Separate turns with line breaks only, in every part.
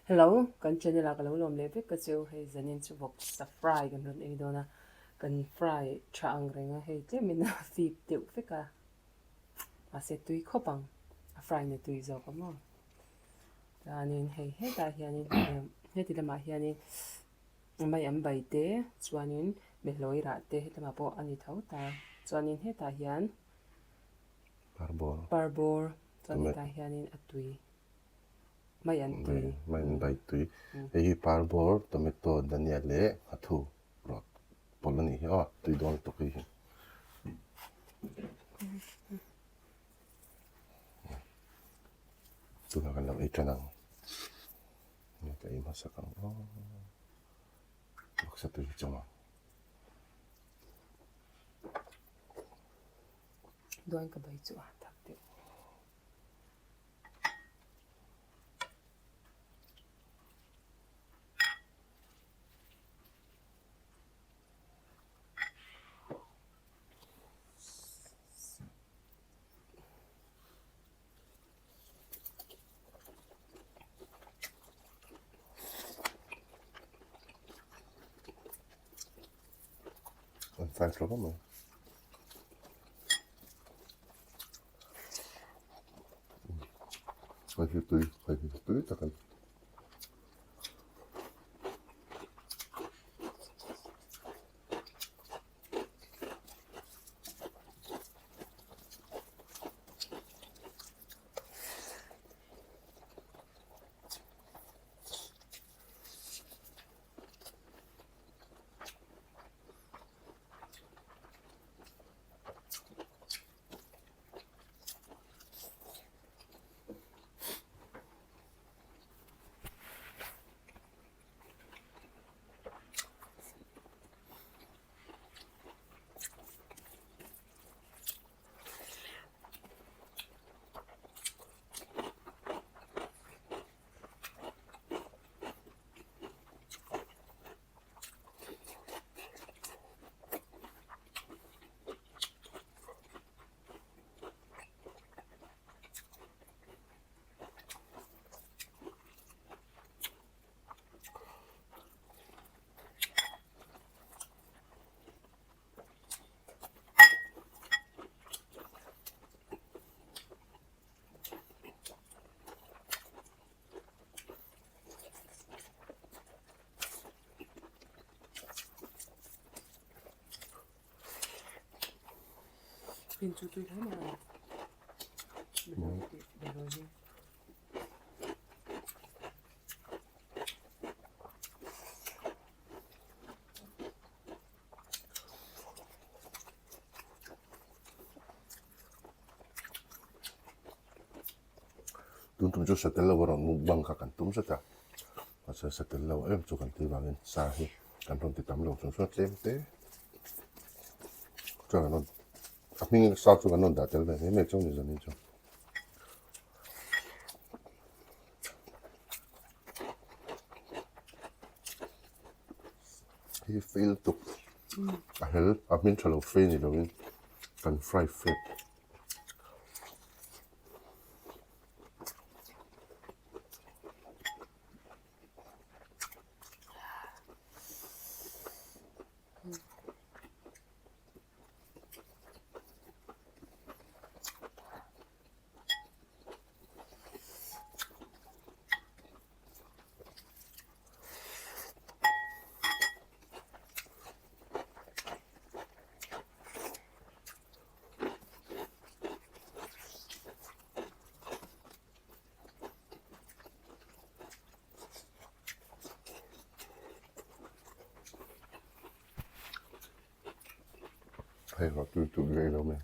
Hello, kan channel ah ka lo lawm leh vek ka cheu, hei zanin chu vawksa fry kan rawn ei dawn a, kan fry tha ang reng a, hei tlem in a fip deuh vek a, mahse tui khawp ang, a fry na tui zawk a maw. Chuanin hei hetah hianin heti lamah hianin mai an bai te chuanin behlawi rah te hetlama pawh a ni tho ta, chuanin hetah hian
Parbawr.
Parbawr chuan hetah hianin a tui mai an tui.
Mai an bai tui. Hei hi parbawr, tomato, dhania leh nghathu rawt pawlh a nih hi aw, tui dawn lutuk hei hi. Tunah kan lo ei tan ang. Nge ka ei hmasak ang aw. Baksa tui hi chawm ang.
Duan ka bai chu a tak deuh.
An fai thlawp a mai. Hei hi tui, hei hi tui tak a ni.
Pin chu tui hle mai a. Behlawi hi.
Tun tum chu satel lo a rawn mukbang kha kan tum zet a, mahse satel lo em chu kan tih vangin sa hi kan rawn ti tam lo chung chuan tlem te chuan kan rawn a hming sa chu kan rawn dah tel ve mai mai chu a ni zanin chu. Hi fail tuk a hel a hmin tha lo fe ni lovin kan fry fat. Hei rawh tui tui rei lo mai.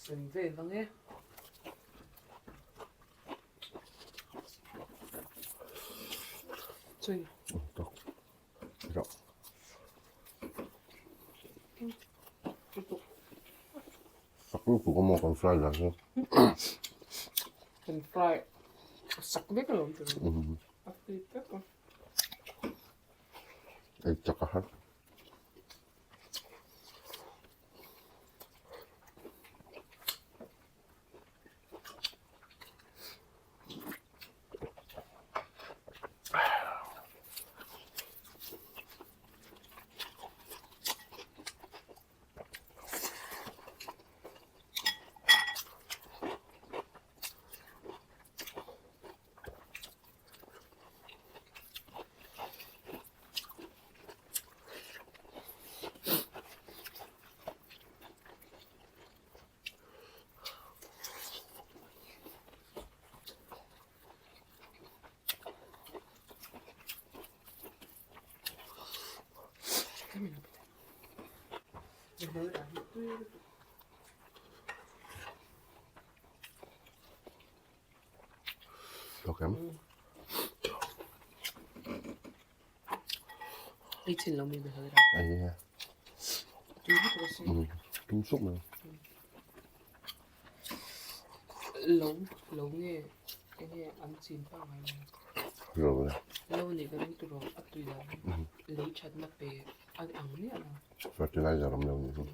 Sem vel ang e. Chui.
Tak. Rawh. Sak lutuk a maw kan fry dan hi.
Kan fry sak vek alawm tur. A fit vek a.
Ei chak a har. Tawk em?
Ei chin lo mi be hoi ra.
Ei e.
Tui lutuk a si.
Tum sup mai.
Lo lo nge enge an chin pa ngai mai.
Lo e.
Lo nih ka ring tur a tui dan lei thatna pe a ang miah lo.
Fertilizer awm lo nih hi.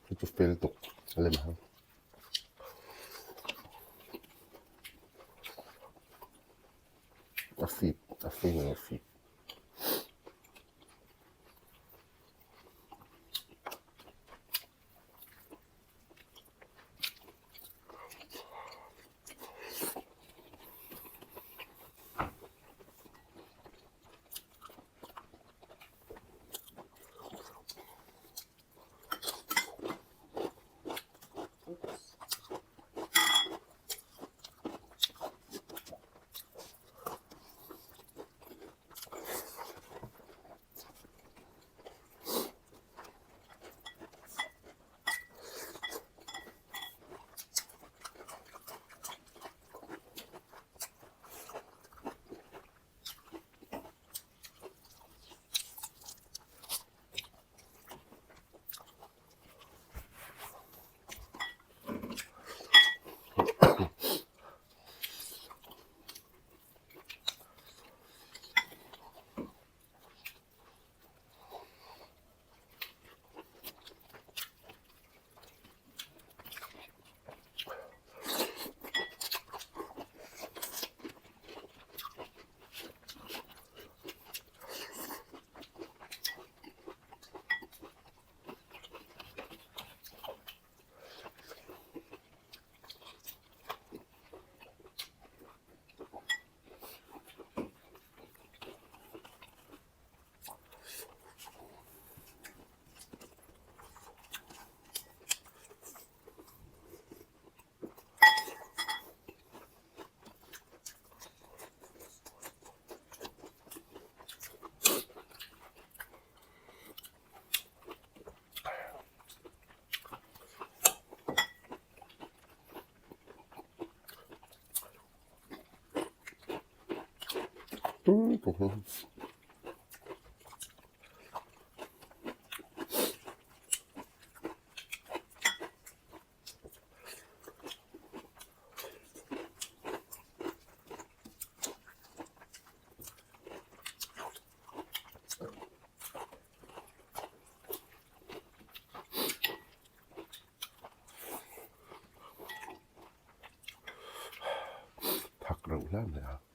Hei chu fel tuk a lem ang. A fip a fing a fip. Thak reuh hle mai a.